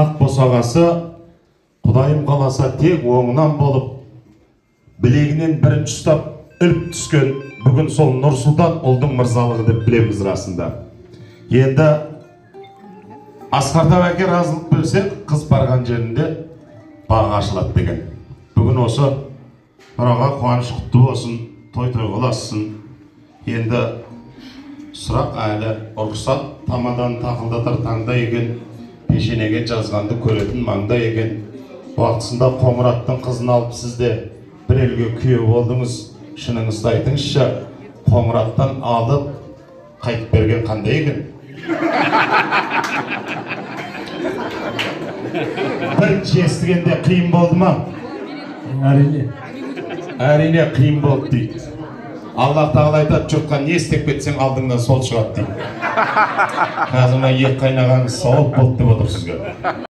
Ақ босағасы Құдайым қаласа тек оңынан болып, білегінен бірінші ұстап іліп түскен бүгін сол Нұрсұлтан ұлдың мырзалығы деп білеміз расында. Енді Асқар әке разылық берсе, қыз барған жерінде бағы ашылады деген. Бүгін осы Нұраға қуаныш құтты болсын, той тойға ұлассын. Енді сұрақ әлі рұқсат тамадан тақылдатар таңда екен, пешенеге жазғанды көретін маңда екен. Уақытысында Қоңыраттың қызын алып сіз де бір елге күйеу болдыңыз. Шыныңызды айтыңызшы, Қоңыраттан алып қайтып берген қандай екен? Бірінші естігенде қиын болды ма? Әрине. Әрине қиын болды дейді. Аллах тағала айтады, жұртқа не істеп кетсең алдыңнан сол шығады дейді. Қазір мына ет қайнағаныңыз сауап болды деп отыр сізге.